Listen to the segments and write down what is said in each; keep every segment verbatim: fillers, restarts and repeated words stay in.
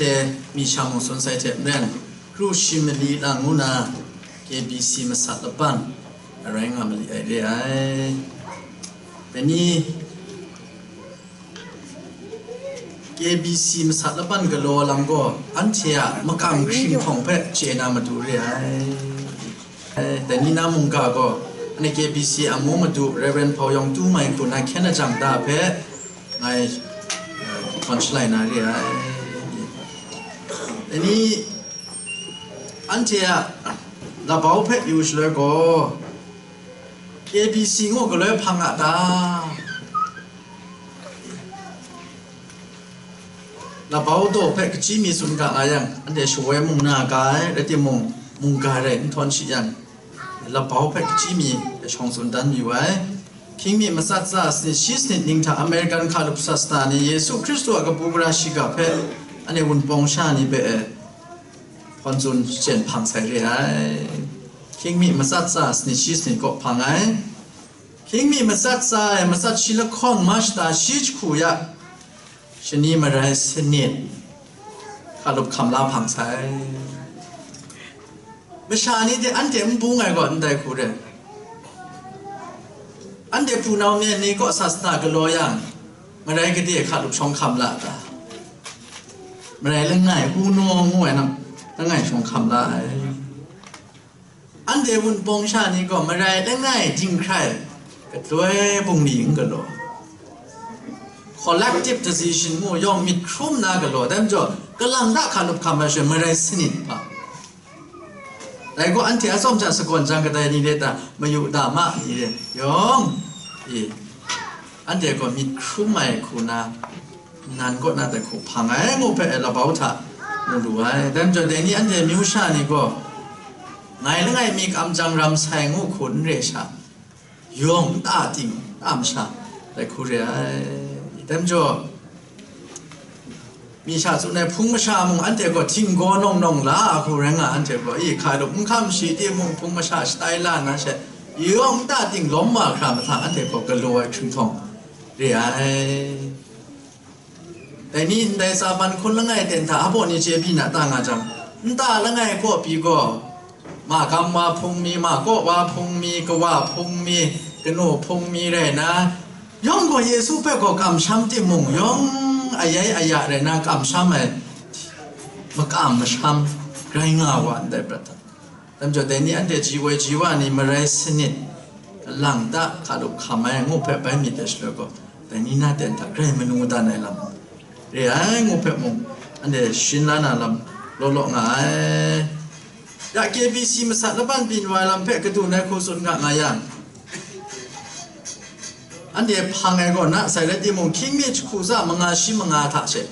E, mi sha mung sun sai hte maren, kru shi mali lang ngu na, K B C masat laban, arai nga mali ai re ai. Dai ni, K B C masat laban galaw lam gaw, anhte a makam hkring htawng hpe chye na matu re ai. Eh, dai ni na mungga gaw, anhte K B C a mu madu Reverend Hpau Yawng Tu mai hku na hkyen ajang da hpe ngai, eh, hkawn shalai na re ai. Dai ni anhte a labau hpe yu shaloi gaw, K B C ngu galoi hpang a ta? Labau daw hpe kachyi mi tsun ga nga yang, anhte shawoi mung na ga ai, rai timung, mungga rai n htawn shi yang, labau hpe kachyi mi shawng tsun dan mayu ai. Hkying mi matsat tsa sanit shi sanit ning hta American hkalup sasana ni Yesu Hkristu a kabu gara shiga hpe anhte Wunpawng sha ni hpe e hkawn tsun shachyen hpang sai re ai. Hkying mi matsat tsa sanit shi sanit kaw hpang ai. Hkying mi matsat tsa e matsat shi lahkawng ma shata shi jahku ya, shani marai sanit hkalup hkam la hpang sai. Masha ni hte anhte n bung ai gaw ndai hku re. Anhte hpunau myen ni kaw sasana galaw yang, marai gade hkalup shawng hkam la ta? Marai langai, unu ngu ai nang, langai shawng hkam la ai. Anhte Wunpawng sha ni gaw marai langai dinghkrai, galoi bungli n galaw, collective decision mu yawng myit hkrum na galaw, dai majaw, kalang da hkalup hkam ai sha marai sanit hpa. Dai gaw anhte atsawm hta sagawn jang kadai ni re ta, mayu da ma ni re, yawng, e, anhte gaw myit hkrum ai hku na, nan kaw na dai hku hpang ai ngu hpe labau hta mu lu ai. Dai majaw, dai ni anhte amyu sha ni gaw, ngai langai mi kam jang ram sai ngu hku n re sha, yawng nta ting, nta masha, dai hku re ai. Dai majaw, mi sha tsun ai hpung masha mung anhte gaw htinggaw nawng nawng la a hku rai nga, anhte gaw, i, hkalup n hkam shi timung hpung masha shatai la na she, yawng nta ting lawm wa hkra mahtang anhte gaw galaw ai hkringhtawng re ai. Dai ni ndai tsa ban hkun langai ten hta hpaw ni chye byin na ta nga jang, nta langai kaw pyi gaw, ma gam wa hpung mi, ma kaw wa hpung mi, kawa hpung mi, kanu hpung mi rai na, yawng gaw Yesu hpe gaw kamsham timung, yawng ayai aya rai na kamsham ai, makam masham rai nga wa ndai prat hta. Dai majaw, dai ni anhte ji woi ji wa ni marai sanit, lang da hkalup hkam ai ngu hpe bai myit ai shaloi gaw, dai ni na ten hta grai manu dan ai lam re ai ngu hpe mung, anhte shin la na lam law law nga ai. Ya, K B C masat laban byin wa ai lam hpe kadun ai hku tsun ga nga yang, anhte hpang ai gaw na sai rai timung, hkying mi jahku tsa manga shi manga hta she,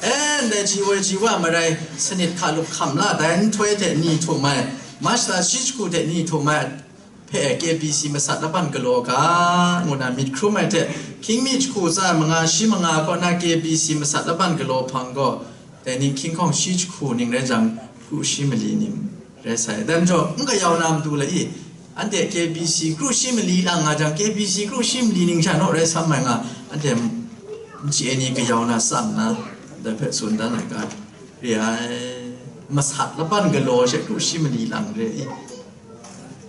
e, ndai ji woi ji wa marai sanit hkalup hkam la dai nhtoi hte ni htum ai, ma shata shi jahku hte ni htum ai hpe K B C masat laban galaw ga, ngu na myit hkrum ai hte, hkying mi jahku tsa manga shi manga kaw na K B C masat laban galaw hpang gaw, dai ning hkying hkawng shi jahku ning rai jang, kru shi mali ning rai sai. Dai majaw, n kayau na matu lai i, anhte K B C kru shi mali lang nga jang, K B C kru shi mali ning sha naw rai sam ai nga, anhte n chye ai ni kayau na tsang na, dai hpe tsun dan ai ga, re ai. Masat laban galaw she kru shi mali lang re i.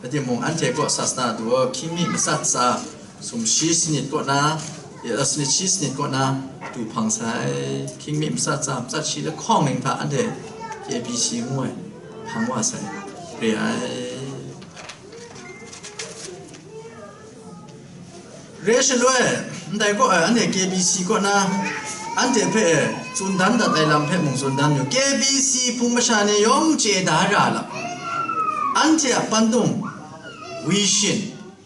Rai timung, anhte kaw sasana du hkying mi matsat tsa sumshi sanit kaw na, ya, sanit shi sanit kaw na du hpang sai. Hkying mi matsat tsa, matsat shi lahkawng ning hta anhte K B C ngu ai hpang wa sai re ai. Re shaloi, ndai kaw ai, anhte K B C kaw na, anhte hpe tsun dan dat ai lam hpe mung tsun dan yu. K B C hpung masha ni yawng chye da ra lam. Anhte a pandung, vision,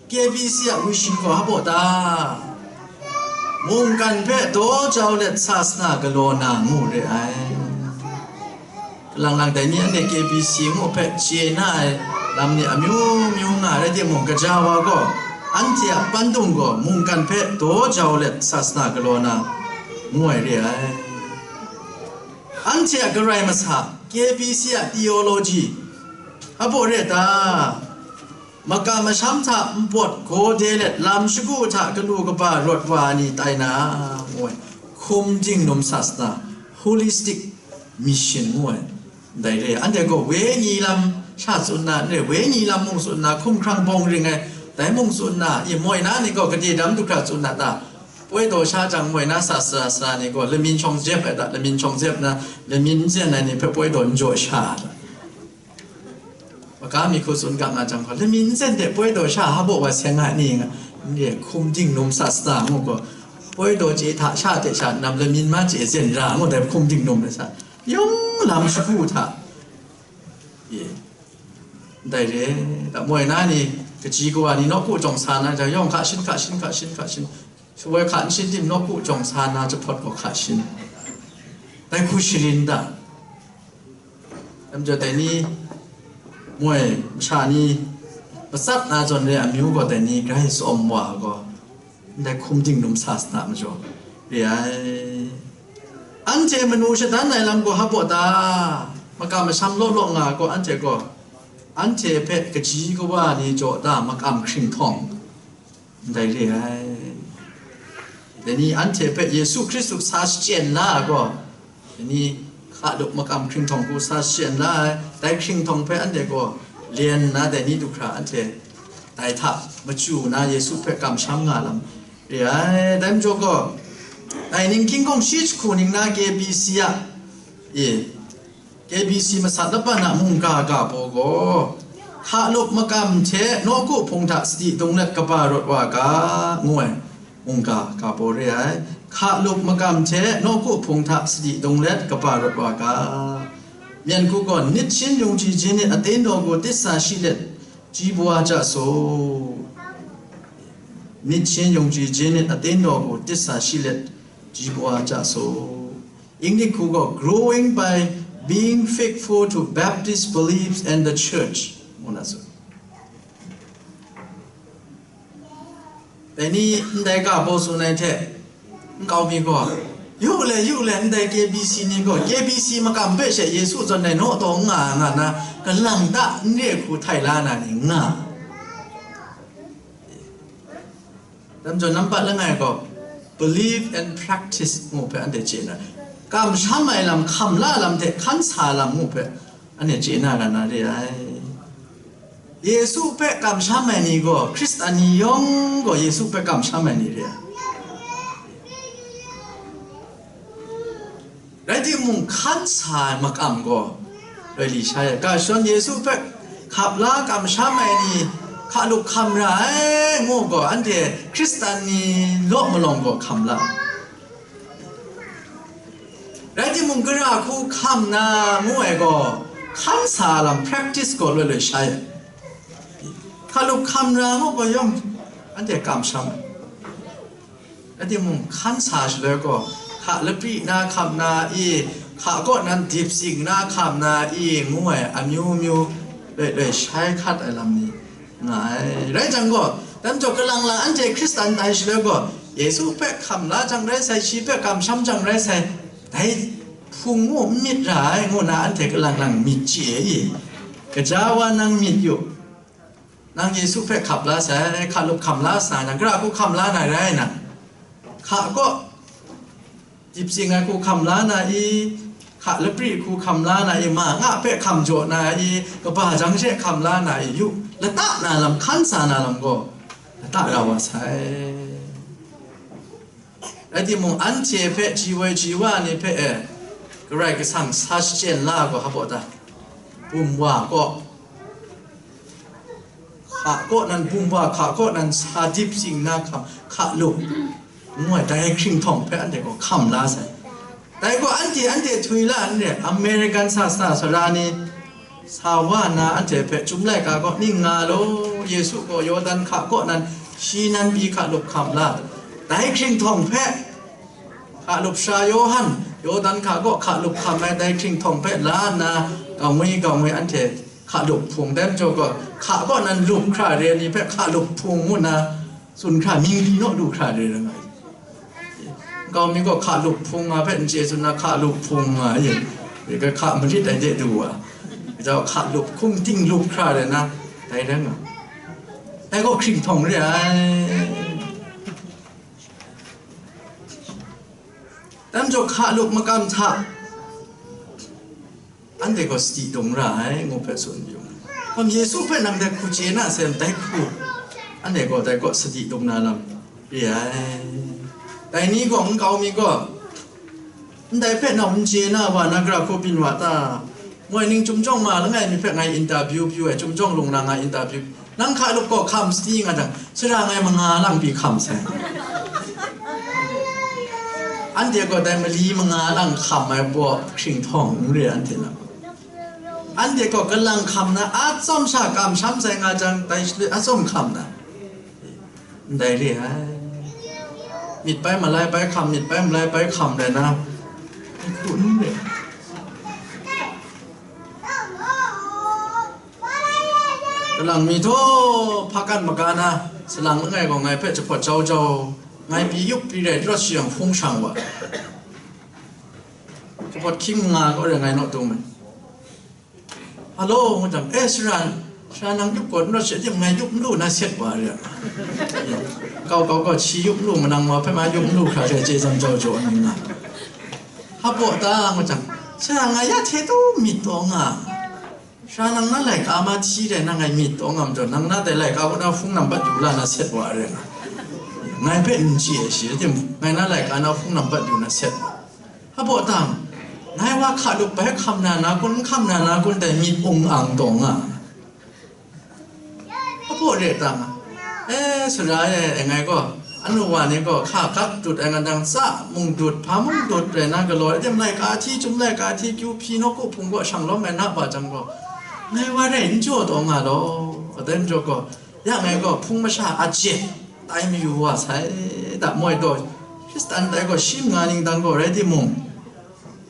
K B C a vision gaw hpa ta? Mungkan hpe daw jau let sasana galaw na ngu re ai. Kalang lang dai ni anhte K B C ngu hpe chye na ai lam ni amyu myu nga rai timung, kaja wa gaw, anhte a pandung gaw mungkan hpe daw jau let sasana galaw na ngu ai re ai. Anhte a karai masa, K B C a theology, hpa re ta? Makam masham hta npawt gaw de let lam shagu hta galu kaba rawt wa ai ni tai na, ngu ai. Hkum dingnum sasana, holistic Mission ngu ai, ndai re, anhte gaw wenyi lam sha tsun na, n re, wenyi lam mung tsun na, hkumhkrang bawng ring ai, dai mung tsun na, i moi na ni gaw gade dam du hkra tsun na ta? Poi daw sha jang moi na sa sara sara ni gaw lamin shawng zep ai ta? Lamin shawng zep na, lamin n zen ai ni hpe poi daw n jaw sha ta? Maga mi hku tsun ga nga jang gaw, lamin n zen de poi daw sha ha baw wa seng a ni nga, n re, hkum dingnum sa sata ngu gaw, poi daw chye hta sha hte sha nam lamin ma chye zen ra ngu dai hkum dingnum na sa, yawng lam shagu hta, e, ndai re, da moi na ni, kaji kawa ni nawku jawng sa na jang, yawng hka shin, hka shin, hka shin, hka shin, shawoi hka n shin tim nawku jawng sa na jahpawt gaw hka shin, dai hku sharin da. Dai majaw dai ni moi masha ni matsat na zawn re ai amyu gaw dai ni grai tsawm wa ai gaw, ndai hkum dingnum sa sa na majaw re ai. Anhte manu shadan ai lam gaw hap baw ta? Makam masham law law nga ai gaw, anhte gaw anhte hpe kaji kawa ni jaw da makam hkringhtawng ndai re ai. Dai ni anhte hpe Yesu Hkristu sa shachyen la ai gaw, dai ni hka lup makam hkringhtawng hku sa shachyen la ai, dai hkringhtawng hpe anhte gaw lyen nna dai ni du hkra anhte dai hta machyu na Yesu hpe kamsham nga lam re ai. Dai majaw gaw, dai ning hkying hkawng shi jahku ning na K B C a, e, K B C masat laban a mungga ga baw gaw, hka lup makam hte nawku hpung hta sadi dung let kaba rawt wa ga, ngu ai mungga ga baw re ai. Hka lup makam hte nawku hpung hta sadi dung let kaba rawt wa ga. Myen hku gaw, နှစ်ချင်းယုံကြည်ခြင်းနှင့် အသင်းတော်ကို သစ္စာရှိလျက် ကြီးပွားကြစို့။ နှစ်ချင်းယုံကြည်ခြင်းနှင့် အသင်းတော်ကို သစ္စာရှိလျက် ကြီးပွားကြစို့။ English hku gaw, growing by being faithful to Baptist beliefs and the church, ngu na tsun. Dai ni ndai ga baw tsun ai hte, nkau mi gaw, yu le, yu le, ndai K B C ni gaw, K B C makam hpe she Yesu zawn ai naw taw n nga ai nga na, kalang ta n re hku htai la na ni nga. Dai majaw nampat langai gaw, believe and practice ngu hpe anhte chye na, kamsham ai lam, hkam la lam hte hkan sa lam ngu hpe anhte chye na ra na re ai. Yesu hpe kamsham ai ni gaw, Hkristan ni yawng gaw Yesu hpe kamsham ai ni re ai. Rai timung, hkan sa ai makam gaw loi li sha ai. Ga shadawn Yesu hpe hkap la kamsham ai ni hka lup hkam ra ai ngu gaw, anhte Hkristan ni law malawng gaw hkam la. Rai timung, gara hku hkam na ngu ai gaw, hkan sa lam, practice gaw loi loi sha ai. Hka lup hkam ra ngu gaw yawng anhte kamsham ai. Rai timung, hkan sa shaloi gaw, hka lapri na hkam na i, hka kaw nan dip tsing na hkam na i, ngu ai amyu myu loi loi shai hkat ai lam ni nga ai. Rai jang gaw, dai majaw kalang lang anhte Hkristan tai shaloi gaw, Yesu hpe hkam la jang rai sai, shi hpe kamsham jang rai sai, dai hpung mung n myit ra ai, ngu na anhte kalang lang myit chye i, gaja wa nang myit yu. Nang Yesu hpe hkap la sai, hka lup hkam la sa na, gara hku hkam la na rai na, hka kaw dip tsing ai hku hkam la na i, hka lapri hku hkam la na i, ma nga hpe hkam jaw na i, kaba jang she hkam la na i, yu, lata na lam, hkan sa na lam gaw lata ra wa sai. Rai timung, anhte hpe ji woi ji wa ni hpe e, Karai Kasang sa shachyen la ai gaw hpa baw ta? Bum wa kaw, hka kaw nan bum wa, hka kaw nan sa dip tsing na hkam, hka lup, ngu ai, dai hkringhtawng hpe anhte gaw hkam la sai. Dai gaw anhte, anhte htwi la n re, American sa sa sara ni, sa wa nna anhte hpe Chyum laika kaw ning nga law, Yesu gaw Yawdan hka kaw nan shi nan pyi hka lup hkam la, dai hkringhtawng hpe, hka lup sara Yawhan, Yawdan hka kaw hka lup hkam ai dai hkringhtawng hpe la nna, gangwi gangwi anhte hka lup hpung, dai majaw gaw, hka kaw nan lup hkra re ai ni hpe hka lup hpung ngu nna, tsun hkra, mingli naw lu hkra re ai nga ai. Nkau mi gaw hka lup hpung nga hpe n chye tsun na, hka lup hpung nga ai. Ga hka marit ai de du wa. Jau hka lup hkum ting lup hkra re na, dai rai nga. Dai gaw hkringhtawng re ai. Dai majaw hka lup makam hta Anhte gaw sadi dung ra ai, ngu hpe tsun yu. Kam Yesu hpe nang dai hku chye na sem, dai hku, anhte gaw dai kaw sadi dung na lam re ai. Dai ni gaw nkau mi gaw, ndai hpe nau n chye na wa na, gara hku byin wa ta? Moi ning, Chyum Jawng ma langai mi hpe ngai interview pyu ai, Chyum Jawng lung na nga interview. Nang hka lup gaw hkam sadi nga jang, sara ngai manga lang pyi hkam sai. Anhte gaw dai mali manga lang hkam ai baw hkringhtawng n re anhte na. Anhte gaw kalang hkam na, atsawm sha kamsham sai nga jang, dai shaloi atsawm hkam na. Ndai re ai. Myit bai malai bai hkam, myit bai malai bai hkam rai na, hku n re. Kalang mi taw, hpa kan maga na, salang langai gaw ngai hpe jahpawt jau jau, ngai pyi yup pyi rai, rawt shi yang hpung shang wa. Jahpawt hkying nga kaw rai ngai naw tung ai. Alo, ngu jang, "Eh, sara, sara nang yup gaw n rawt she, tim ngai yup n lu na set wa re." Kau kau gaw, shi yup n lu, manang ma hpe ma yup n lu hkra she, chye tsam jau jau nna. Hpa baw ta, ngu jang, "Sara, ngai ya hte tu myit taw nga. Sara, nang na laika ma hti rai na, ngai myit taw nga majaw, nang na dai laika kaw na hpung nambat yu la na set wa re nga. Ngai hpe n chye ai shi, tim ngai na laika na hpung nambat yu na set wa." Hpa baw tang, ngai wa hka lup bai hkam na na kun, n hkam na na kun, dai myit ung ang taw nga. Hpa baw re tang, "Eh, sara e, e ngai gaw, anu wa ni gaw hka gap dut ai nga dang, tsa mung dut, hpa mung dut rai na galaw, e tim laika hti, Chyum laika hti, kyu hpyi nawku hpung gaw shang lawm ai na ba jang gaw, ngai wa rai n jaw taw nga law, aten jaw gaw, ya ngai gaw hpung masha a jet tai mayu wa sai da, moi taw, Hkristan tai gaw shi manga ning dang gaw rai timung,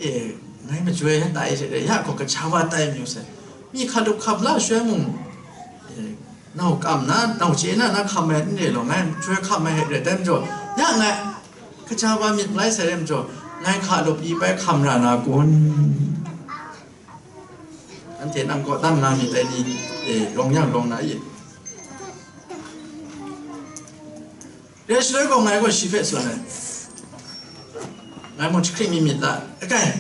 e, ngai majoi tai she, ya gaw kaja wa tai mayu sai. Mi hka lup hkap la shaloi mung, e, nau kam na, nau chye na, na hkam ai n re law, ngai majoi hkam ai rai tai majaw, ya ngai kaja wa myit malai sai rai majaw, ngai hka lup i bai hkam ra na kun?" Anhte nang kaw dan nga myit dai ni, e, rawng yang rawng na i. Re shaloi gaw ngai gaw shi hpe tsun ai. Ngai mung jahkring mi myit ta, akai,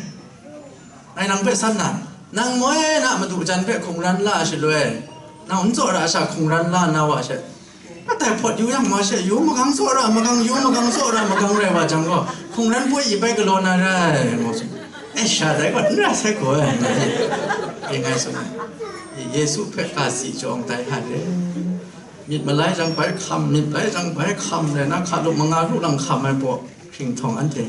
ngai nang hpe san na, nang moi na madu jan hpe hkungran la shaloi, nang n tsawra sha hkungran la na wa she, Atai hpawt yu yang ma she, yu magang tsawra magang, yu magang tsawra magang rai wa jang gaw, hkungran poi i bai galaw na rai, ngu tsun. E, sha dai gaw n rai sai gaw, ngai, e, ngai tsun ai. Yesu hpe ga si jawng dai hta re. Myit malai jang bai hkam, myit malai jang bai hkam rai na, hka lup manga lu lang hkam ai baw hkringhtawng anhte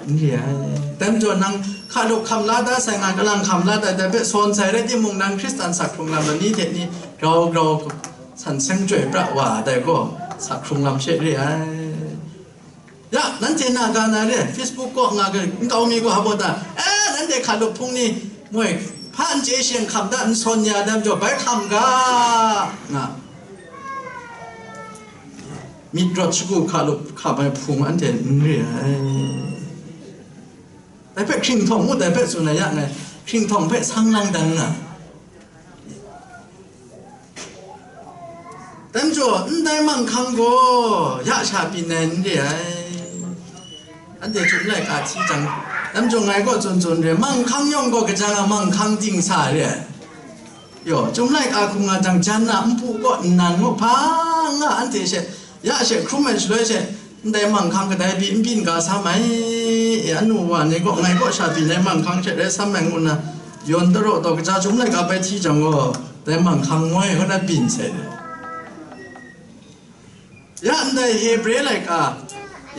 n re ai. Dai majaw nang hka lup hkam la da sai nga, kalang hkam la da, dai hpe sawn sai rai timung, nang Hkristan sak hkrung lam lani hte ni grau grau san seng chyoi pra wa ai dai gaw, sak hkrung lam she re ai. Ya, nanhte na ga na re, Facebook kaw nga ga, nkau mi gaw hpa baw ta, e, nanhte hka lup hpung ni, moi, hpa n chye she n hkam da, n sawn ya dai majaw, bai hkam ga, nga. Myit rawt shagu hka lup hkap ai hpung anhte n re ai. Dai hpe hkringhtawng ngu, dai hpe tsun ai ya ngai, hkringhtawng hpe sang lang dan nga. Dai majaw, ndai manghkang gaw ya sha byin ai n re ai. Anhte Chyum laika hti jang, dai majaw ngai gaw tsun tsun re, manghkang yawng gaw kaja nga manghkang ting sa re ai. Yaw, Chyum laika hkung nga jang, jan na npu kaw nnan ngu hpa nga anhte she, ya she hkrum ai shaloi she, ndai manghkang kadai pyi n byin ga sam ai, e, anu wa ni gaw ngai kaw sha byin ai manghkang she rai sam ai ngu nna, yawn taraw taw kaja Chyum laika bai hti jang gaw, dai manghkang ngoi kaw na byin sai. Ya ndai Hebre laika,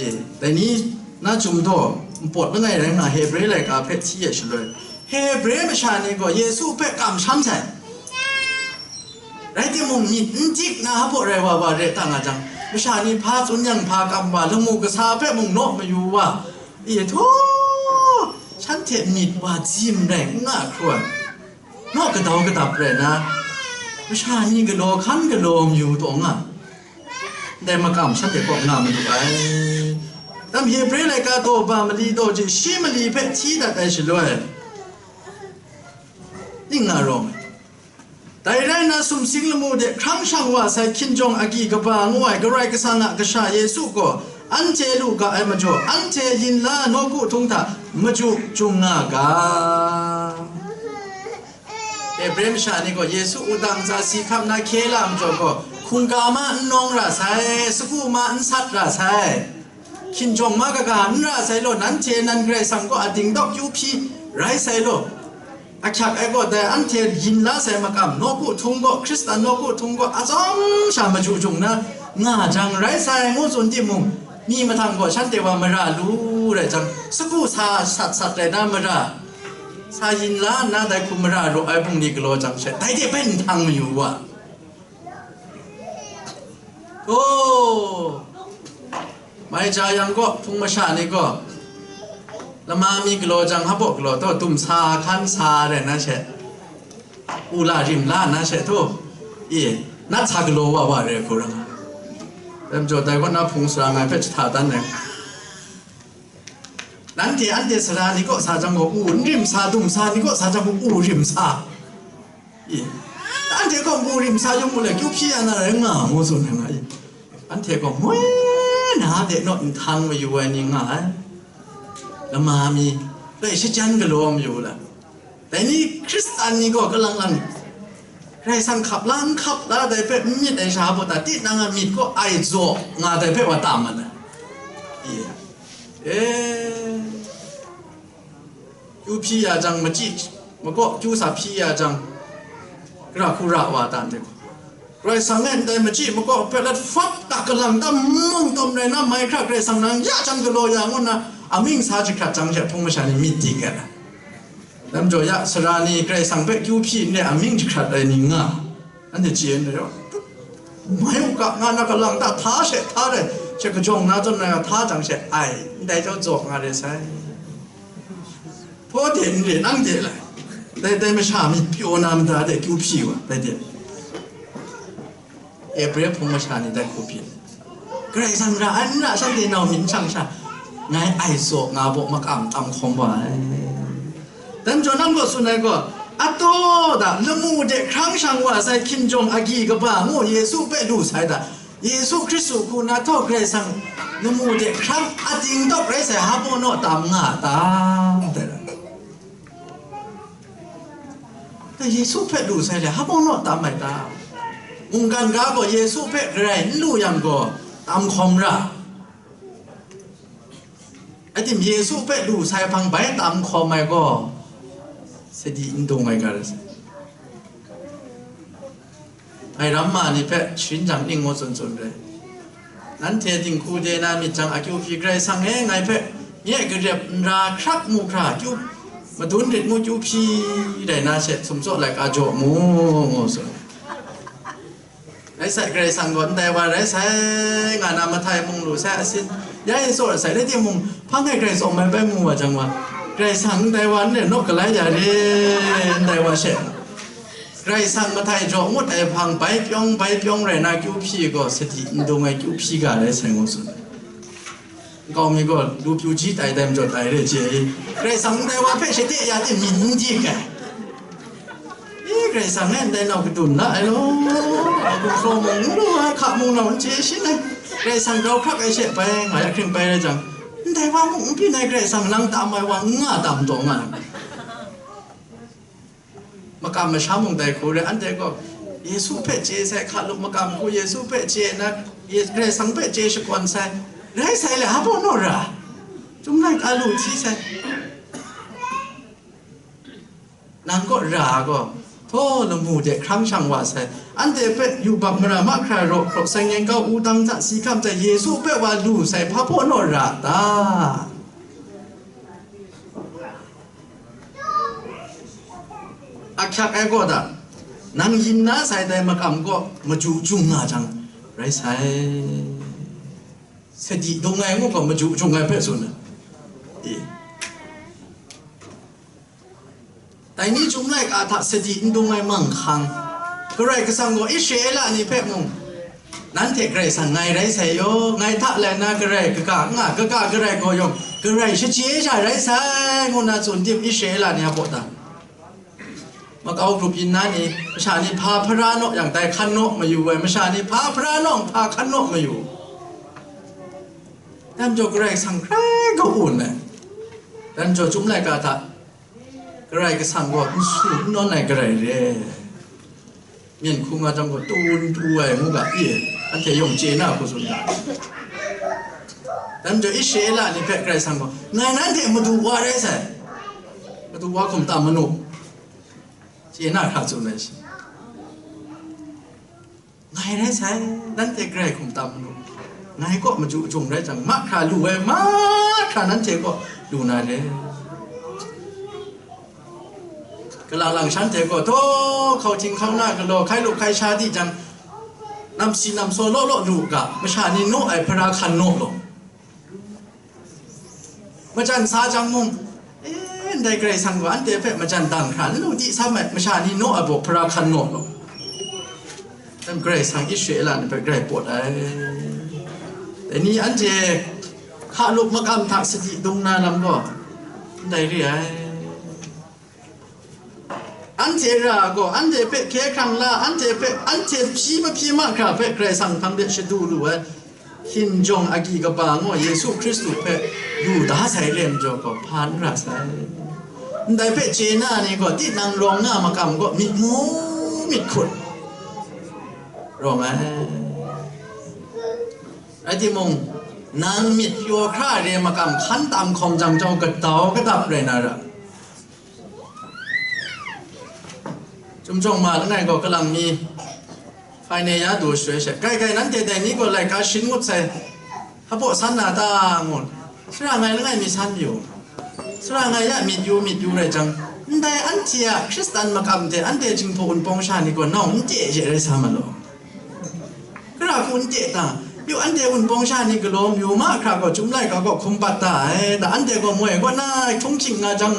e, dai ni na Chyum daw npawt langai rai nga, Hebre laika hpe hti ai shaloi, Hebre masha ni gaw Yesu hpe kamsham sai. Rai timung, myit n dik na hpa rai wa wa re ta nga jang, masha ni hpa tsun yang hpa kam wa, lamu kasa hpe mung naw mayu wa, e, htaw, shanhte myit wa jim rai n nga hkru ai. Naw kadau kadap rai na, masha ni galaw hkan galaw mayu taw nga, ndai makam shanhte kaw nga madu ai. Dam Hebre laika daw ba mali daw ji shi mali hpe hti dat ai shaloi, ning nga rawng ai. Dai rai nna, sumsing lamu de hkrang shang wa sai hkinjawng agyi kaba ngu ai Karai Kasang a Kasha Yesu gaw anhte lu ga ai majaw, anhte yin la nawku htung hta machyu chyum nga ga. Ebre masha ni gaw Yesu wudang ntsa si hkap na hkye la majaw gaw, hkungga ma n nawng ra sai, sagu ma n sat ra sai, hkinjawng ma kaga n ra sai law, nanhte nan Karai Kasang kaw a dingdawk kyu hpyi rai sai law. Ahkyak ai gaw dai anhte yin la sai makam, nawku htung gaw, Hkristan nawku htung gaw, atsawm sha maju jung na nga jang rai sai, ngu tsun timung, mi mahtang gaw shanhte wa mara lu rai jang, sagu sa sat sat rai na mara, sa yin la nna dai hku mara raw ai bungli galaw jang she, dai de bai n htang mayu wa. O, mai ja yang gaw, hpung masha ni gaw, lama mi galaw jang, hpa galaw taw, dum sa hkan sa rai na she, u la rim la na she, htu, i, nat sa galaw wa wa rai hku ra nga. Dai majaw, dai kaw na hpung sara ngai hpe jahta dan ai. Nanhte anhte sara ni kaw sa jang gaw, u n rim sa, dum sa ni kaw sa jang gaw, u rim sa. I, anhte gaw mu rim sa yung mu le, kyu hpyi ya na rai nga, ngu tsun ai nga i. Anhte gaw moi na de naw n htang mayu ai ni nga ai. Lama mi, rai shachyan galaw mayu la. Dai ni Hkristan ni gaw kalang lang, Karai Kasang hkap la, n hkap la, dai hpe n myit ai sha baw ta, tinang a myit gaw ai zaw nga dai hpe wa tam mat ai. I, e, kyu hpyi ya jang, machyi makaw kyu sa hpyi ya jang, gara hku ra wa ta ndai gaw, Karai Kasang e ndai machyi makaw hpe lat fap tak kalang ta mung tawm rai na, mai hkra Karai Kasang nang ya jang galaw ya ngu nna, amying sa jahkrat jang she, hpung masha ni myit di kat ai. Dai majaw ya, sara ni Karai Kasang hpe kyu hpyi n re, amying jahkrat ai ni nga. Anhte chye n rai, mai u ga nga na, kalang ta hta she hta rai, she kajawng na zawn na hta jang she, ai, ndai jau zaw nga re sai. Hpaw de n re, nang de lai. Dai, dai masha myit pyaw na mada de kyu hpyi wa, dai de. Ebre hpung masha ni dai hku byin, Karai Kasang ra ai n ra, shanhte nau myit n shang sha, ngai ai zaw nga baw makam tam hkawm wa ai. Dai majaw nang gaw tsun ai gaw, ataw da, lamu de hkrang shang wa sai hkinjawng agyi kaba ngu Yesu hpe lu sai da, Yesu Hkristu hku na htawk Karai Kasang lamu de hkrang a dingdawk rai sai hpa naw tam nga a ta? Dai ra. Yesu hpe lu sai le, hpa naw tam ai ta? Mungkan ga gaw Yesu hpe garai n lu yang gaw, tam hkawm ra. Atim Yesu hpe lu sai hpang bai tam hkawm ai gaw, sadi n dung ai ga rai sai. Ngai ramma ni hpe sharin jang ning ngu tsun tsun re. Nanhte dinghku de na myit jang akyu hpyi, Karai Kasang e ngai hpe nye garep n ra hkrak mu hkra kyu, madun rit mu kyu hpyi rai na she, sumtsaw laika jaw mu, ngu tsun. Rai sai, Karai Kasang gaw ndai wa rai sai, nga na mahtai mung lu sai, asin ya e tsaw sai, rai timung, hpang e Karai tsaw mai bai mu wa jang wa, Karai Kasang ndai wa n rai naw galai ya re, ndai wa she. Karai Kasang mahtai jaw ngut ai hpang bai pyawng bai pyawng rai na kyu hpyi gaw, sadi n dung ai kyu hpyi ga rai sai, ngu tsun. Nkau mi gaw lu pyu ji tai dai majaw tai re chye i, Karai Kasang ndai wa hpe shade ya de myit n di ai. I, Karai Kasang e ndai nau kadun la ai law, a gumhpraw mung n lu ai, hka mung nau n chye shin ai, Karai Kasang grau hkrak ai she bai, nga ya hkring bai rai jang, ndai wa mung n byin ai, Karai Kasang nang tam ai wa n nga tam taw nga ai. Makam masham mung dai hku re, anhte gaw Yesu hpe chye sai hkalup makam hku, Yesu hpe chye na, Ye-, Karai Kasang hpe chye shakawn sai, rai sai le, hpa naw ra, Chyum laika lu hti sai. Nang kaw ra gaw, htaw lamu de hkrang shang wa sai, anhte hpe yubak mara mahkra raw hkraw, sai nyen kau wudang hta si hkam hta Yesu hpe wa lu sai, hpa hpaw naw ra ta? Ahkyak ai gaw da, nang yin na sai dai makam gaw maju jung nga jang rai sai. Sadi dung ai ngu gaw maju jung ai hpe tsun ai. E. Dai ni Chyum laika hta sadi n dung ai manghkang, Karai Kasang gaw Israela ni hpe mung, nanhte Karai Kasang ngai rai sai yaw, ngai hta lai na Karai kaga n nga, kaga Karai gaw yawng, Karai shachye sha rai sai, ngu na tsun tim Israela ni a baw ta? Makau grup yin na ni, masha ni hpa hpara naw yang dai hkan naw mayu ai, masha ni hpa hpara naw yang hpa hkan naw mayu. Dan jaw Karai Kasang hkrai ka-un ai. Dan jaw Chyum laika hta Karai Kasang gaw n su n nawn ai Karai re. Myen hku nga jang gaw, tu n tu ai ngu ga, i, anhte yawng chye na hku tsun ga. Dai majaw, Israela ni hpe Karai Kasang gaw, "Ngai nanhte madu wa rai sai, madu wa hkum tam manu," chye na hkra tsun ai shi. "Ngai rai sai, nanhte Karai hkum tam manu. Ngai kaw maju jung rai jang, mahkra lu ai, mahkra nanhte kaw lu na re." Kalang lang shanhte gaw, taw, hkau hting hkau na galaw, hkai lup hkai sha di jang, namsi namsaw law law lu u ga, masha ni naw ai hpara hkan naw law. Majan sa jang mung, e, ndai Karai Kasang gaw anhte hpe majan dang hkra n lu di sam ai, masha ni naw ai baw hpara hkan naw law. Dai Karai Kasang Israela ni hpe grai pawt ai. Dai ni anhte hka lup makam hta sadi dung na lam gaw ndai re ai. Anhte ra gaw, anhte hpe hkye hkrang la, anhte hpe, anhte hpyi mahpyi mahkra hpe Karai Kasang hpang de shadu lu ai, hkinjawng agyi kaba ngu Yesu Hkristu hpe lu da sai re majaw gaw, hpa n ra sai. Ndai hpe chye na ni gaw, tinang rawng nga makam gaw myit mu myit hkut rawng ai. Rai timung, nang myit pyaw hkra re makam hkan tam hkawm jang jau gadau gadap rai na ra. Chyum jawng ma langai gaw kalang mi hpai ne ya du shaloi she, "Gaigai, nanhte dai ni gaw laika shin ngut sai, hpabaw san na ta?" ngu, sara ngai langai mi san yu, sara ngai ya myit yu myit yu rai jang, ndai anhte a Hkristan makam hte anhte Jinghpaw Wunpawng sha ni gaw nau n te je rai sa ma law. Kara hku n te ta? Yu, anhte Wunpawng sha ni galaw mayu mahkra gaw, Chyum laika gaw hkum pat ta ai. Da anhte gaw moi kaw na htunghking nga jang,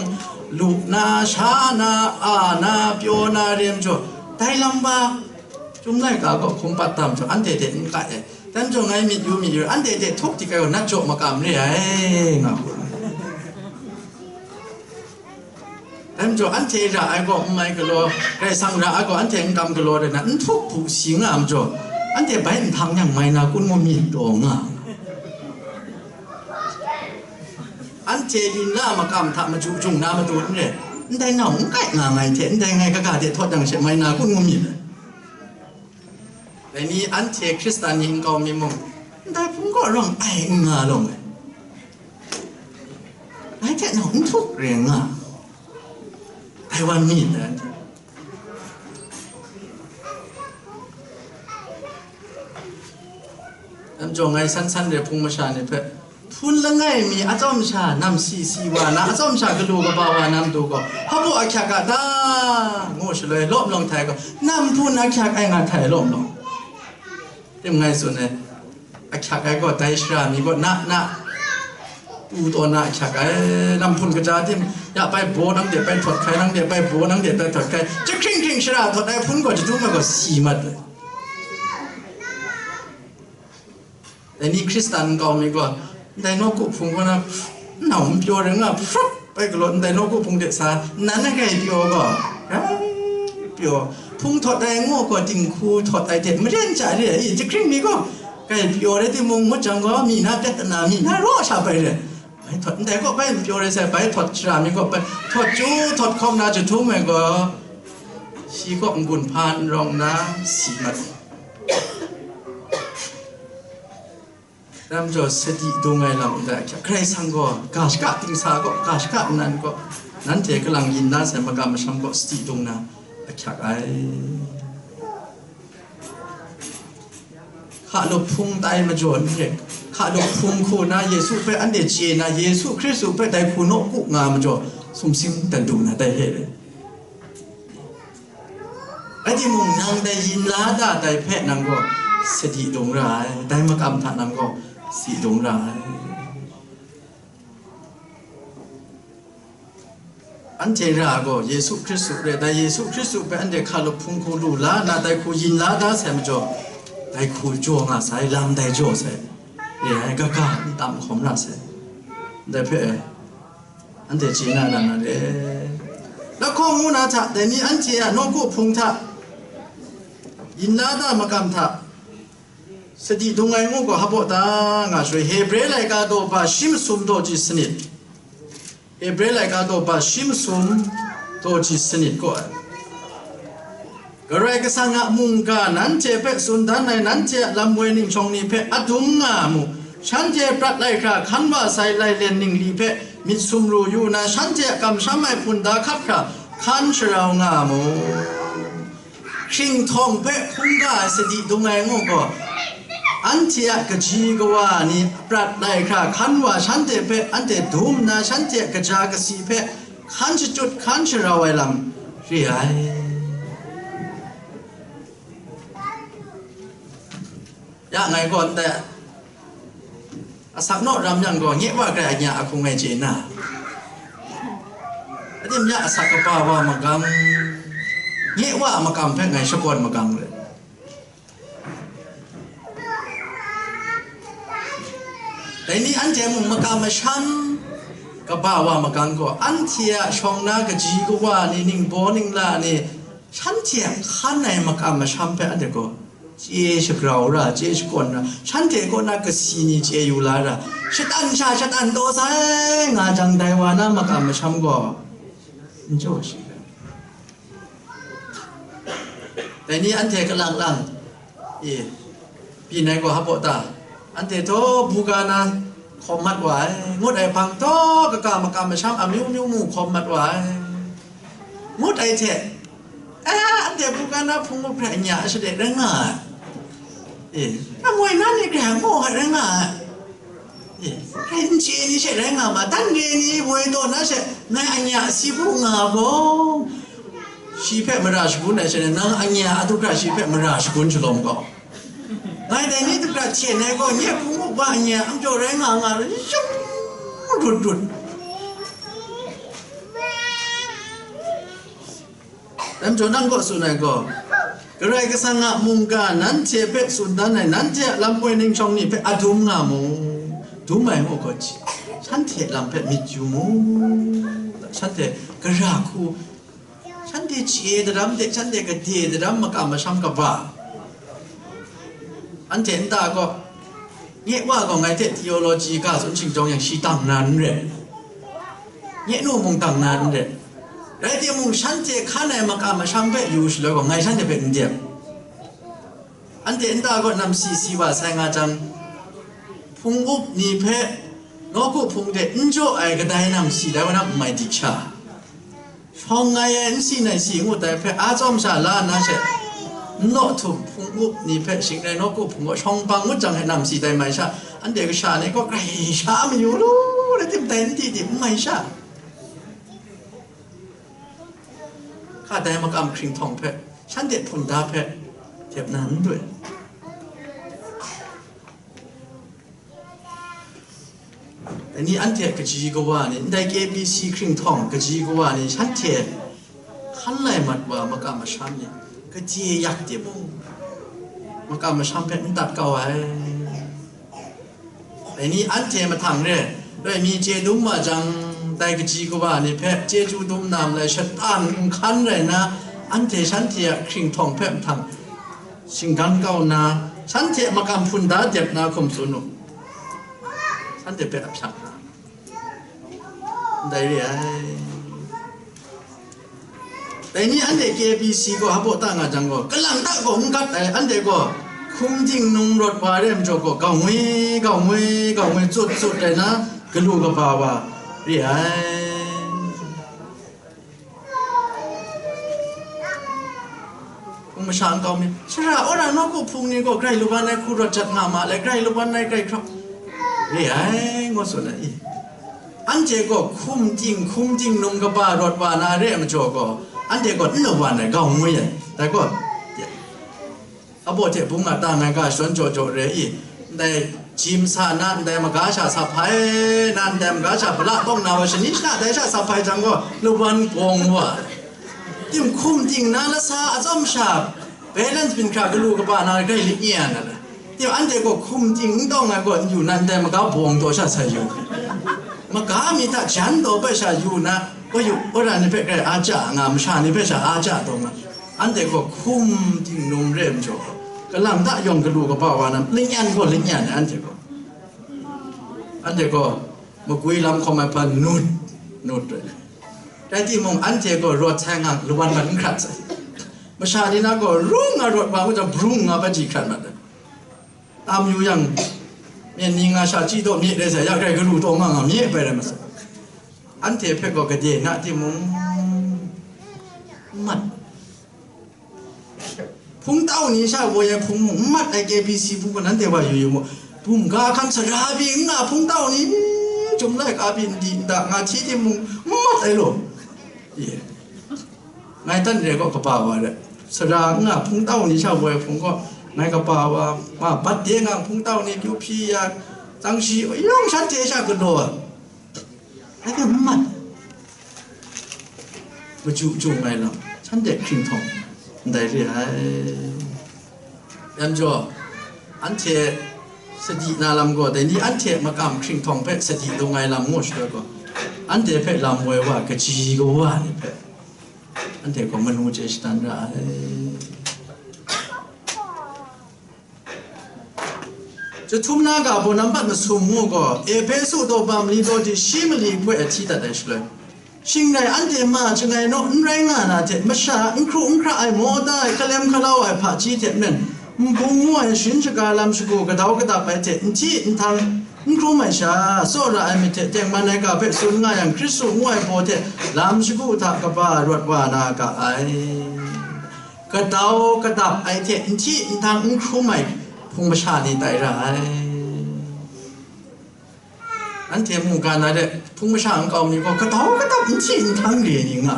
lu na, sha na, a na, pyaw na, rem jaw, dai lam ba, Chyum laika gaw hkum pat ta majaw, anhte hte n kai ai. Dai majaw, ngai myit yu myit yu, anhte hte htuk dik ai gaw, nat jaw makam re ai, nga hku. Dai majaw, anhte ra ai gaw n mai galaw, Karai Kasang ra ai gaw anhte n kam galaw rai na, n htuk bu si nga ai majaw, anhte bai nhtang yang mai na kun ngu myit taw nga. Anhte yin la makam hta maju jung na matu n re, ndai nau n kai nga ngai hte, ndai ngai kaga de htawt yang she mai na kun ngu myit. Dai ni anhte Hkristan ni nkau mi mung, ndai hpung kaw rawng ai n nga lawng ai. Ngai hte nau n htuk re nga. Dai wan mi ndai anhte. Dai majaw ngai san san re hpung masha ni hpe, hpun langai mi atsawm sha nam si si wa na, atsawm sha galu kaba wa na matu gaw, hpabaw ahkyak a ta? Ngu shaloi, lawm lawng htai gaw, nam hpun ahkyak ai nga htai lawm lawng. Tim ngai tsun ai, ahkyak ai gaw dai shara mi gaw na na, tu taw na ahkyak ai. Nam hpun kaja tim, ya bai baw nang de bai htawt hkai, nang de bai baw nang de bai htawt hkai, jahkring hkring shara htawt ai hpun gaw jahtum ai gaw si mat ai. Dai ni Hkristan nkau mi gaw, ndai nawku hpung kaw na, nau n pyaw rai nga, hprup bai galaw, ndai nawku hpung de sa, nan na grai pyaw gaw, grai pyaw. Hpung htawt ai ngu gaw, dinghku htawt ai hte maren chya re ai, jahkring mi gaw, grai pyaw rai timung, ngut jang gaw, mi na pyat na, mi na raw sha bai re. Bai htawt, ndai gaw bai n pyaw rai sai, bai htawt shara mi gaw, bai htawt chyu, htawt hkawm na jahtum ai gaw, shi gaw n-gun hpa n rawng na, si mat. Dai majaw, sadi dung ai lam ndai ahkyak, Karai Kasang gaw, ga shaka ting sa gaw, ga shaka nnan gaw, nanhte kalang yin na sai makam masham gaw, sadi dung na ahkyak ai. Hka lup hpung tai majaw n hte, hka lup hpung hku na Yesu hpe anhte chye na, Yesu Hkristu hpe dai hku nawku nga majaw, sumsing dan du na dai hte re. Rai timung, nang dai yin la da, dai hpe nang gaw sadi dung ra ai, dai makam hta nang gaw si dung ra ai. Anhte ra gaw Yesu Hkristu re, dai Yesu Hkristu hpe anhte hka lup hpung hku lu la nna, dai hku yin la da sai majaw, dai hku jaw nga sai, lam dai jaw sai, re ai, kaga n tam hkawm ra sai. Dai hpe, anhte chye na ra na re. Lahkawng ngu na hta, dai ni anhte a nawku hpung hta yin la da makam hta sadi dung ai ngu gaw, hpabaw ta nga shaloi, Hebre laika daw ba shi masum daw ji sanit. Hebre laika daw ba shi masum Taw ji sanit gaw ai. Karai Kasang a mungga nanhte hpe tsun dan ai nanhte a lam woi ning shawng ni hpe adum nga mu. Shanhte prat lai hkra hkan wa sai lailen ningli hpe myit sumru yu na, shanhte a kamsham ai hpun da hkat hkra hkan sharau nga mu. Hkringhtawng hpe hkungga ai sadi dung ai ngu gaw, anhte a kaji kawa ni prat lai hkra hkan wa shanhte hpe anhte dum nna, shanhte a kaja kasi hpe hkan shachyut hkan sharau ai lam re ai. Ya ngai gaw ndai asak naw ram yang gaw, nye wa grai anya a hku ngai chye na, adim ya asak kaba wa magang, nye wa a makam hpe ngai shakawn magang re. Dai ni anhte mung makam masham kaba wa magang gaw, anhte a shawng na kaji kawa ni, ningbaw ningla ni, shanhte a hkan ai makam masham hpe anhte gaw chye shagrau ra, chye shakawn ra, shanhte kaw na kasi ni chye yu la ra, shatan sha shatan taw sai nga jang, dai wa na makam masham gaw n jaw shi ra. Dai ni anhte kalang lang, e, byin ai gaw hpa ta, anhte taw buga na hkawm mat wa ai, ngut ai hpang taw kaka makam masham amyu myu mu hkawm mat wa ai, ngut ai hte, a, anhte buga na hpung up hkra nya shade rai nga ai, e, namwoi na ni hkra mu ai rai nga ai. Hkrai n chye ni she rai nga ma, dan re ni woi taw na she, ngai anya si bu nga gaw, shi hpe mara shagun ai she, nang anya a du hkra shi hpe mara shagun shalawm gaw, ngai dai ni du hkra hten ai gaw, nye hpung up wa anya a majaw rai nga nga, yung rut rut. Dai majaw nang kaw tsun ai gaw, Karai Kasang a mungga nanhte hpe tsun dan ai, nanhte a lam woi ning shawng ni hpe adum nga mu. Dum ai ngu gaw, shanhte lam hpe myit yu mu. Shanhte gara hku, shanhte chye daram de, shanhte gade daram makam masham kaba. Anhte nta gaw, nye wa gaw ngai hte theology ga tsun shing jawng yang, shi dang na n re, nye nu mung dang na n re, rai timung, shanhte hkan ai makam masham hpe yu shaloi gaw, ngai shanhte hpe n dep. Anhte nta gaw namsi si wa sai nga jang, hpung up ni hpe nawku hpung de n jaw ai kadai namsi dai wa na n mai di sha. Shawng ai e, n si nai si ngut ai hpe a tsawm sha la nna she, n law htum hpung up ni hpe shing rai nawku hpung gaw shawng bang ngut jang hte namsi tai mai sha, anhte kasha ni gaw grai sha mayu lu, rai tim dai n di di n mai sha. Hka dai makam hkringhtawng hpe, shanhte hpun da hpe, dep na n doi. Dai ni anhte kaji kawa ni, ndai K B C hkringhtawng kaji kawa ni, shanhte hkan lai mat wa makam masham ni, kaje yak timung, makam masham hpe n tat kau ai. Dai ni anhte mahtang re, loi mi chye dum wa jang, dai kaji kawa ni hpe chyeju dum na malai, shatan n hkan rai na, anhte shanhte a hkringhtawng hpe mahtang shinggan kau nna, shanhte makam hpun da dep na hkum tsun u. Shanhte hpe ahpyak na, ndai re ai. Dai ni anhte K B C gaw hpa ta nga jang gaw, kalang ta gaw n gat ai, anhte gaw hkum ting num rawt wa re ai majaw gaw, gau ngwi, gau ngwi, gau ngwi, tsut tsut rai na, galu kaba wa re ai. Hpung masha nkau mi, sara wora nawku hpung ni gaw grai lawan ai hku rawt jat nga ma le, grai lawan ai grai hkrap re ai, ngu tsun ai. Anhte gaw hkum ting, hkum ting num kaba rawt wa na re ai majaw gaw, anhte gaw n lawan ai, gau ngwi ai. Dai gaw, abaw hte bung a ta ngai ga shadawn jaw jaw re i, ndai jim sa na, ndai maga sha sap hpai na, ndai maga sha pala tawng na wa shani shana dai sha sap hpai jang gaw, lawan bawng wa ai. Tim hkum ting na lasa atsawm sha, balance byin hkra galu kaba na grai lit nye ai na le. Tim anhte gaw hkum ting n tawng ai gaw, n yu na, ndai maga bawng taw sha sai yu. Maga mi hta jan taw bai sha yu na, gayu, wora ni hpe grai a ja nga, masha ni hpe sha a ja taw nga. Anhte gaw hkum ting num re ai majaw, kalang ta yawng galu kaba wa na, lanyan gaw lanyan ai anhte gaw. Anhte gaw magwi lam hkawm ai hpa nut, nut ai. Rai timung, anhte gaw rawt sai nga, lawan mat n hkrat sai. Masha ni na gaw, rung nga rawt wa ngu jang, brung nga pajyi hkrat mat ai. Tam yu yang, myen ni nga sha chyi taw mye rai sai, ya grai garu taw nga nga mye bai rai masai. Anhte hpe gaw gade na timung, n mat. Hpungtau ni sha woi ai hpung mung n mat ai, K B C hpung gaw nanhte wa yu yu mu. Bum ga hkan sara pyi n nga hpungtau ni, chyum laika pyi n di n da nga hti timung, n mat ai law. Ye. Ngai tan re gaw kaba wa re. Sara n nga hpungtau ni sha woi ai hpung gaw, ngai kaba wa, ma bat de nga hpungtau ni kyu hpyi ya, tsang shi yawng shanhte sha galaw ai. Anhte n mat. Machyu chyu ai lam, shanhte hkringhtawng ndai re ai. Yan jaw, anhte sadi na lam gaw, dai ni anhte makam hkringhtawng hpe sadi dung ai lam ngu shaloi gaw, anhte hpe lam woi wa kaji kawa ni hpe, anhte gaw manu chye shadan ra ai. Jahtum na ga baw nambat masum ngu gaw, Ehpesu daw bam li daw di shi mali hpoi ahti dat ai shaloi, shing rai anhte ma chyangai naw n rai nga na hte, masha n hkru n hkra ai, mawda ai, hkalem hkalau ai hpaji hte maren, nbung ngu ai sharin shaga lam shagu kadau kadap ai hte, n hti n htang n hkrum ai sha, tsawra ai myit hte tengman ai ga hpe tsun nga yang, Hkristu ngu ai baw hte lam shagu hta kaba rawt wa na ga ai. Kadau kadap ai hte n hti n htang n hkrum ai hpung masha ni tai ra ai. Anhte mungkan na de hpung masha nkau mi gaw kadau kadap n hti n htang re ni nga.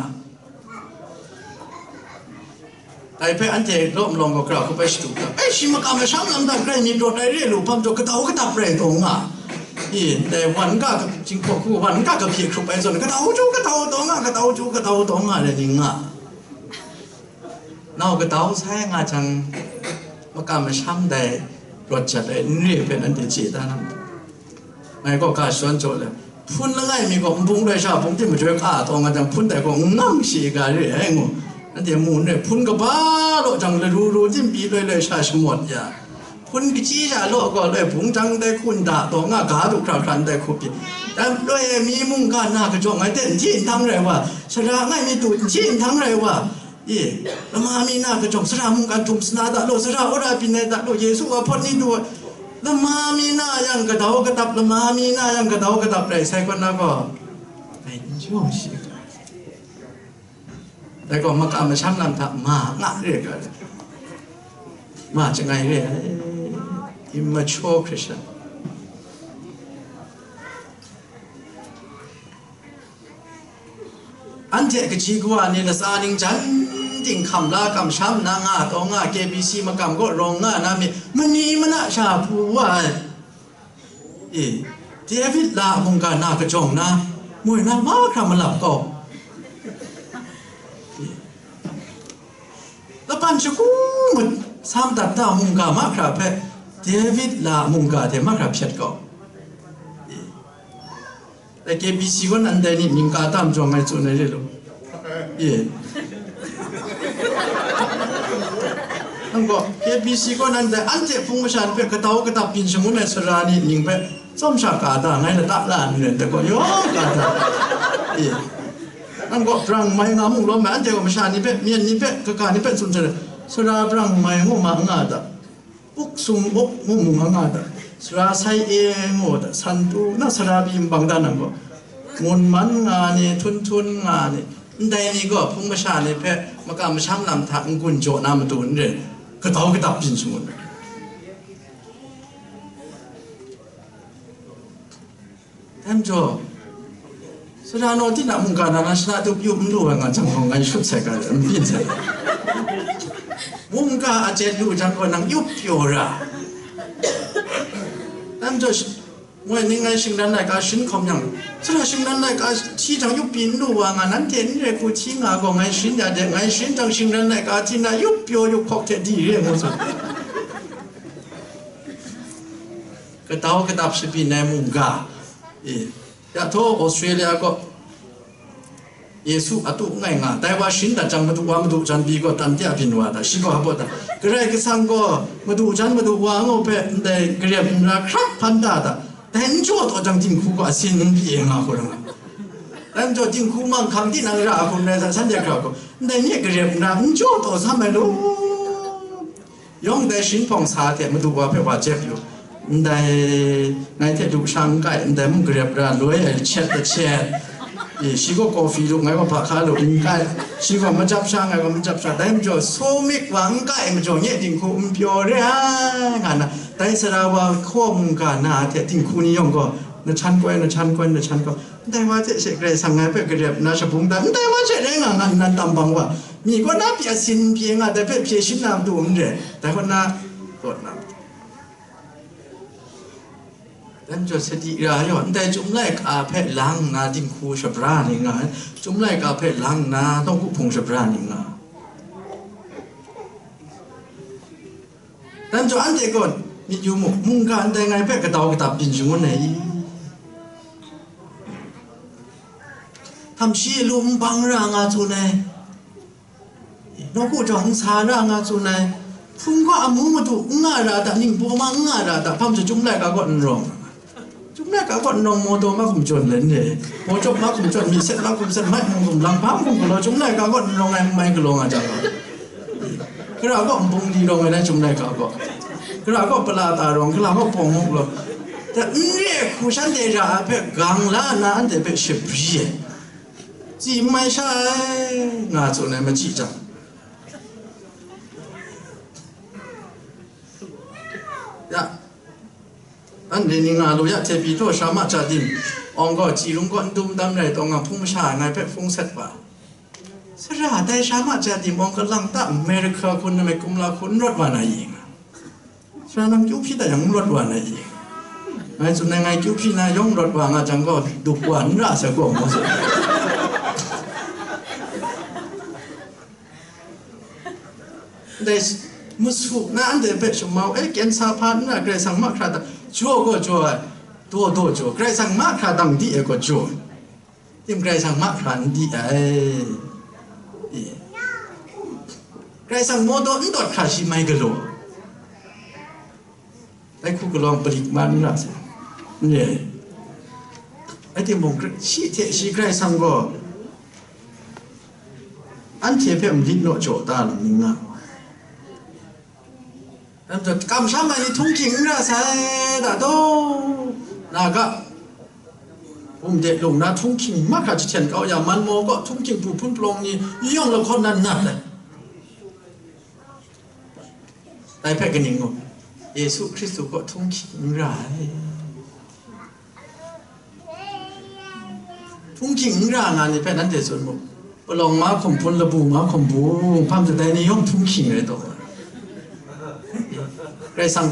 Dai hpe anhte law malawng gaw gara hkup ai shadu ga, "Ai, shi makam masham lam hta grai myit rawt ai re lu hpam taw, kadau kadap rai taw nga. I, dai wan ga, jinghpaw hku wan ga kahpye hkrup ai zawn, kadau chyu kadau taw nga, kadau chyu kadau taw nga," rai ni nga. Nau kadau sai nga jang, makam masham dai rawt jat ai n re hpe nanhte chye da na? Ngai gaw ga shadawn jaw le, hpun langai mi gaw nbung loi sha bung tim majoi ka taw nga jang, hpun dai gaw n ngang shi ga re ai ngu, nanhte mu n re, hpun kaba law jang, laru ru tim pyi loi loi sha shamawt ya. Hpun kachyi sha law gaw loi bung jang ndai hku nda taw nga, ga du hkra hkra ndai hku pyi. Dan loi ai mi mungga na kajawng ai hte n hti n htang rai wa, sara ngai mi tu n hti n htang rai wa, e, lama mi na kajawng, sara mungkan htum sana da law, sara wora byin ai da law, Yesu wa hpawt ni du ai, lama mi na yang kadau kadap, lama mi na yang kadau kadap rai sai kaw na gaw, ngai n jaw shi ga. Dai gaw makam masham lam hta ma nga re ga, ma chyangai re ai, immature Christian. Anhte kaji kawa ni latsa ningjan ting hkam la kamsham nna nga taw nga, K B C makam kaw rawng nga na mi, mani mana sha pru wa ai. E, David la mungga na kajawng na, moi na mahkra malap gaw. E, laban shagu mat sam dat da mungga mahkra hpe, David la mungga hte mahkra hpyet gaw. E, Dai K B C gaw nan dai ni ning ka tam jawng ngai tsun ai re lu. Ye. Nang gaw K B C gaw nan dai anhte hpung masha ni hpe kadau kadap byin shangun ai sara ni ning hpe tsawm sha ka da, ngai lata la n ren, dai gaw yawng ka da. Ye. Nang gaw brang mai nga mung lawm ai, anhte gaw masha ni hpe, myen ni hpe, kaga ni hpe tsun hte, sara brang mai ngu ma nga da. Uk sum uk mu mu nga nga da, sara sai e ngu da, san tu na sara byi nbang da nang gaw, ngun man nga ni, htunhtun nga ni, ndai ni gaw hpung masha ni hpe makam masham lam hta n-gun jaw na matu n re, kadau kadap byin shangun ai. Dai majaw, sara naw tinang mungga na na shana tup yup n lu ai nga jang gaw, ngai shut sai ga, n byin sai. Mungga a jet lu jang gaw, nang yup pyaw ra. Dai majaw, shi-, moi ni ngai shingran laika shin hkawm yang, sara shingran laika hti jang yup pyi n lu wa nga, nanhte n re hku hti nga gaw, ngai shin ya de, ngai shin jang shingran laika hti na yup pyaw yup hkawk hte di re ngu tsun. Kadau kadap shabyin ai mungga. E, ya htaw Australia gaw Yesu a tu ngai nga, dai wa shin dat jang, madu wa madu jan pyi gaw, tan de a byin wa da, shi gaw hpa da, Karai Kasang gaw madu jan madu wa ngu hpe ndai garep n ra hkrak hpan da da, dai n jaw taw jang, dinghku gaw asin n pyi e nga hku rai nga. Dai majaw dinghku manghkang tinang ra a hkum rai sa, shanhte hkra gaw, ndai nye garep nna n jaw taw sam ai law. Yawng dai shinhpawng sa hte madu wa hpe wa jep yu, ndai ngai hte du sha n kai, ndai mung garep ra loi ai chet da chet. E, shi gaw kawfi lu, ngai gaw hpa hka lu n kai, shi gaw majap sha, ngai gaw majap sha, dai majaw so myit wa n kai majaw nye dinghku n pyaw re ai, nga na, dai sara wa hkaw mungga na hte dinghku ni yawng gaw, na chan koi, na chan koi, na chan koi, ndai wa hte she Karai Kasang ngai hpe garep nna shabung dan, ndai wa she rai nga nga nnan tam bang wa, mi kaw na pyi asin pyi nga, dai hpe hpye shin na matu n re, dai kaw na, rawt na. Dai majaw sadi ra yaw, ndai Chyum laika hpe lang nna dinghku shabra ni nga ai, Chyum laika hpe lang nna nawku hpung shabra ni nga ai. Dai majaw anhte gaw, myit yu mu, mungga ndai ngai hpe kadau kadap byin shangun ai i? Htam shi lu n bang ra nga tsun ai, nawku jawng n sa ra nga tsun ai, hpung gaw amu madu n nga ra ta, ningbaw ma n nga ra ta, hpang chyum laika gaw n rawng. Chyum laika gaw n rawng, mawdaw mahkum jawn len re, mawcawp mahkum cawt, mi set mahkum set, mai hkum hkum, lang hpa hkum galaw, Chyum laika gaw n rawng ai, n mai galaw nga jang gaw, kara gaw nbung di rawng ai na, Chyum laika gaw, kara gaw pala ta rawng, kara gaw pawng muk law, ta n re ai hku shanhte ra ai hpe gang la nna, anhte hpe shabri ai, tsi n mai sha ai, nga tsun ai machyi jang, ya, anhte ni nga lu ya, Tepi htaw Sharma Jadim awng gaw, Chirung kaw n dum dam rai taw nga, hpung masha ai ngai hpe hpung set wa. Sara dai Sharma Jadim awng kalang ta, America hku, namai kumla hku n rawt wa na i nga. Sara nang kyu hpyi ta yang n rawt wa na i? Ngai tsun ai, ngai kyu hpyi na yawng rawt wa nga jang gaw, dup wa n ra sai gaw, ngu tsun. Ndai s-, masu na anhte hpe shamau, e, kensa hpa n ra, Karai Kasang mahkra dang, jaw gaw jaw ai, daw daw jaw, Karai Kasang mahkra dang di e gaw jaw, tim Karai Kasang mahkra n di ai, e, Karai Kasang mawdaw n dawt hkra shi mai galaw. Dai hku kalawng palik man n ra sai, n re ai. Rai timung, shi hte shi Karai Kasang gaw anhte hpe malit naw jaw ta lam ning nga. Dai majaw, kamsham ai ni htunghking n ra sai, da taw, na ga, bum de lung na htunghking mahkra jahten kau ya, man maw kaw htunghking bu hpun palawng ni yawng lahkawn na nat ai. Dai hpe kaning gaw, Yesu Hkristu kaw htunghking n ra ai. Htunghking n ra nga ni hpe nanhte tsun mu. Palawng mahkum hpun, labu mahkum bu, hpang jadai ni yawng htunghking rai taw. Karai Kasang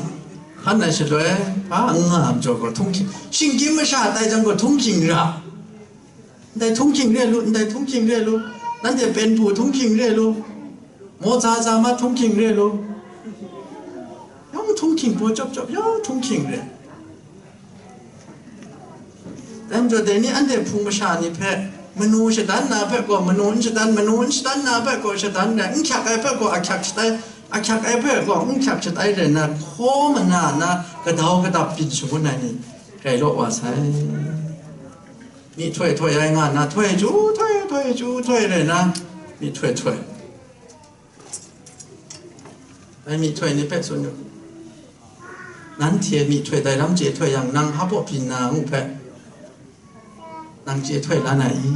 hpan ai shaloi, hpa n nga ai majaw gaw htunghking, shinggyim masha tai jang gaw htunghking ra. Ndai htunghking re lu, ndai htunghking re lu, nanhte penpu htunghking re lu, mawtsa tsa ma htunghking re lu, yawng htunghking, baw chyawp chyawp yawng htunghking re. Dai majaw dai ni anhte hpung masha ni hpe, manu shadan na hpe gaw manu n shadan, manu n shadan na hpe gaw shadan rai, n hkyak ai hpe gaw ahkyak shatai, ahkyak ai hpe gaw n hkyak shatai rai nna, hkaw mana na kadau kadap byin shangun ai ni rai law wa sai. Myihtoi htoi ai nga nna, htoi chyu htoi, htoi chyu htoi rai na, myihtoi htoi. Dai myihtoi ni hpe tsun yu. Nanhte myihtoi dai lam chye htoi yang, nang hpa baw byin na ngu hpe, nang chye htoi la na i?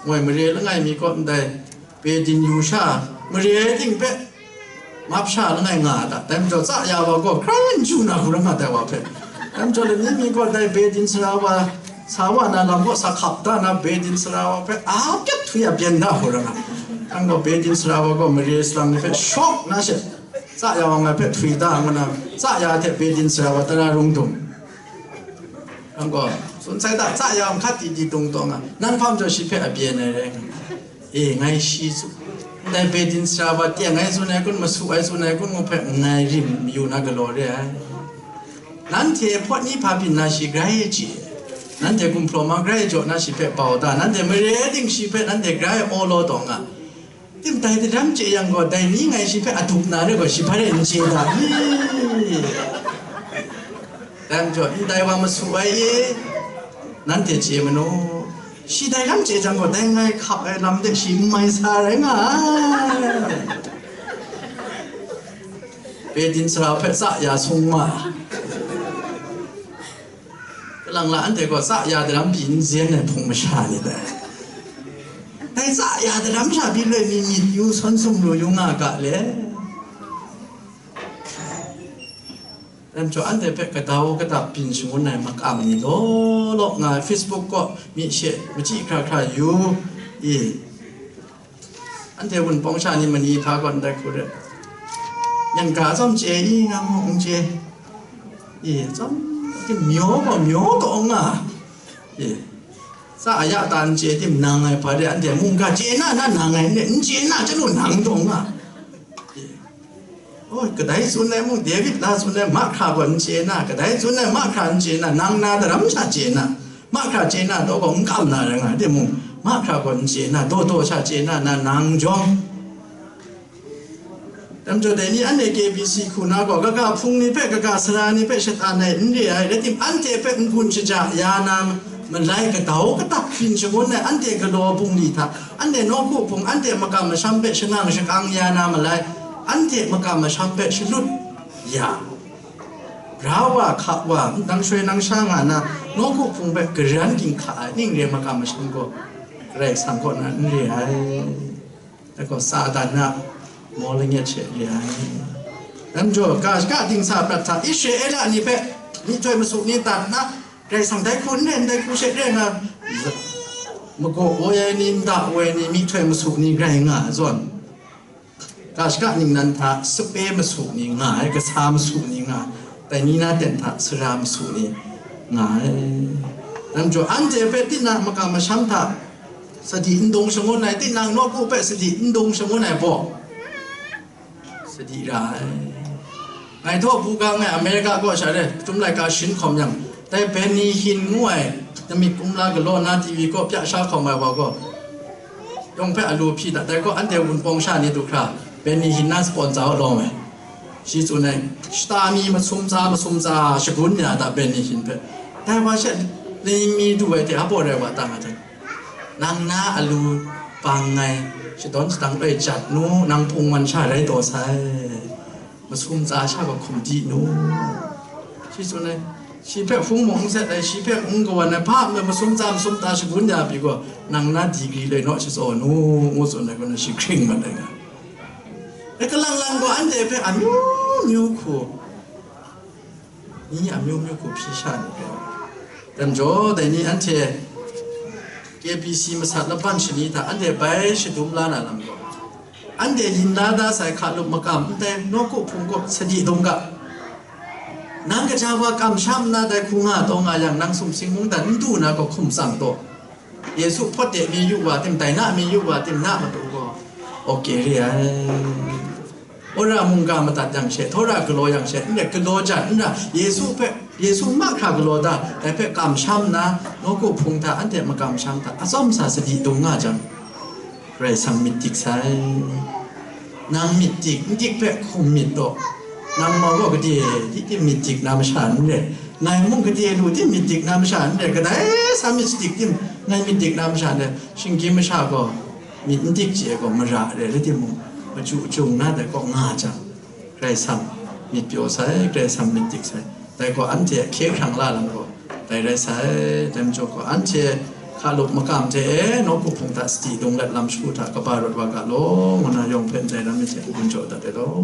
Moi mare langai mi kaw ndai Bedin yu sha, mare ting hpe map sha langai nga a ta? Dai majaw, tsa ya wa gaw hkrai n ju na hku rai nga dai wa hpe. Dai majaw, lani mi gaw dai Bedin sara wa, sa wa na lam gaw sa hkap da na, Bedin sara wa hpe a pyat htwi a byen da hku rai nga. Nang gaw Bedin sara wa gaw mare salang ni hpe shawk na she, tsa ya wa ngai hpe htwi da ngu na, tsa ya hte Bedin sara wa tara rung dum. Nang gaw, tsun sai da, tsa ya hkat di di tung taw nga, nang hpa majaw shi hpe a byen ai rai nga. E, ngai shi tsu, ndai Bedin sara wa teng ai tsun ai kun, masu ai tsun ai kun ngu hpe ngai rim mayu na galaw re ai. Nanhte hpawt ni hpa byin na shi grai chye, nanhte gumhpraw ma grai jaw na shi hpe bau da, nanhte mare ting shi hpe nanhte grai awlaw taw nga. Tim dai daram chye yang gaw, dai ni ngai shi hpe adup na re gaw, shi hpa rai n chye da i? Dai majaw, ndai wa masu ai i? Nanhte chye manu, shi dai lam chye jang gaw, dai ngai hkap ai lam de shi n mai sa rai nga ai. Beit Din sara hpe tsa ya sung ma. Kalang la anhte gaw tsa ya daram pyi n zen ai hpung masha ni dai. Dai tsa ya daram sha pyi loi mi myit yu sawn sumru yu nga ga le. Dai majaw anhte hpe kadau kadap byin shangun ai makam ni law law nga ai, Facebook kaw mi she machyi hkra hkra yu i. Anhte Wunpawng sha ni mani hpa gaw ndai hku re. Myen ga chyawm chye i, nga mung n chye i, chyawm tim myaw gaw myaw taw nga i. Tsa a ya ta n chye tim nang ai hpa re, anhte mungga chye na na nang ai n re, n chye na chyalu nang taw nga i. Oh, kadai tsun ai mung, David la tsun ai mahkra gaw n chye na, kadai tsun ai mahkra n chye na, nang na daram sha chye na, mahkra chye na, daw gaw n kam na rai nga, timung, mahkra gaw n chye na, daw daw sha chye na, na nang jawng. Dai majaw dai ni anhte K B C hku na gaw, kaga hpung ni hpe, kaga sara ni hpe shatan ai n re ai, rai tim, anhte hpe n-gun shaja ya na, malai kadau kadap byin shangun ai, anhte galaw bungli hta, anhte nawku hpung, anhte makam masham hpe shangang shakang ya na malai, anhte makam masham hpe shalut ya, bra wa, hka wa, nang shoi nang sha nga na, nawku hpung hpe garan ginhka ai ning re makam masham gaw, Karai Kasang kaw na n re ai. Dai gaw Satan a maw langyet she re ai. Dai majaw, ga shaka dingsa prat hta Israela ni hpe myihtoi masu ni tat nna, Karai Kasang dai hku n rai, ndai hku she rai nga, magaw woi ai ni, nta woi ai ni, myihtoi masu ni grai nga ai zawn, ga shaka ningnan hta sape masu ni nga ai, kasa masu ni nga ai, dai ni na ten hta sara masu ni nga ai. Dai majaw, anhte hpe tinang makam masham hta sadi n dung shangun ai, tinang nawku hpe sadi n dung shangun ai baw, sadi ra ai. Ngai htaw bu ga ngai America kaw sha re, Htum laika shin hkawm yang, dai Benny Hinn ngu ai, namit kumla galaw na T V kaw pya sha hkawm ai wa gaw, yawng hpe alu hpyi dat, dai kaw anhte Wunpawng sha ni du hkra, Benny Hinn na sponsor lawm ai. Shi tsun ai, shata mi masum tsa, masum tsa, shagun ya da Benny Hinn hpe. Dai wa she, ning mi du ai hte, a baw rai wa ta nga jang, nang na alu bang ai, shadawn shadang loi jat nu, nang pungman sha rai taw sai, masum tsa sha gaw hkum di nu. Shi tsun ai, shi hpe hpung mung n set ai, shi hpe n kawan ai, hpa nme masum tsa, masum tsa shagun ya pyi gaw, nang na degree loi naw shatsaw nu, ngu tsun ai, gaw na shi hkring mat ai nga. E, kalang lang gaw anhte hpe amyu myu hku, ni amyu myu hku hpyi sha ni hpe, dai majaw, dai ni anhte K B C masat laban shani hta anhte bai shadum la na lam gaw, anhte yin la da sai hka lup makam ndai nawku hpung gaw sadi dung ga. Nang kaja wa kamsham nna dai hku nga taw nga yang, nang sumsing mungdan n du na gaw hkum tsang taw. Yesu hpawt de mi yu wa tim, dai na mi yu wa tim, na matu gaw, oke re ai. Wora mungga madat yang she, htawra galaw yang she, n rai galaw jan n ra, Yesu hpe, Yesu mahkra galaw da, dai hpe kamsham nna, nawku hpung hta anhte makamsham hta, atsawm sa sadi dung nga jang, Karai Kasang myit dik sai. Nang myit dik, n dik hpe hkum myit taw. Nang mau gaw gade di tim myit dik na masha n rai. Ngai mung gade lu tim myit dik na masha n rai. Kadai sa myit shadik tim ngai myit dik na masha n rai. Shinggyim masha gaw myit n dik chye gaw mara rai rai timung, machyu jung na dai kaw nga jang, Karai Kasang myit pyaw sai, Karai Kasang myit dik sai. Dai gaw anhte hkye hkrang la lam gaw, dai rai sai, dai majaw gaw anhte hka lup makam hte e, nawku hpung hta sadi dung let lam shagu hta kaba rawt wa ga law, ngu na yawng hpe ndai lam myit hte n-gun jaw dat ai law.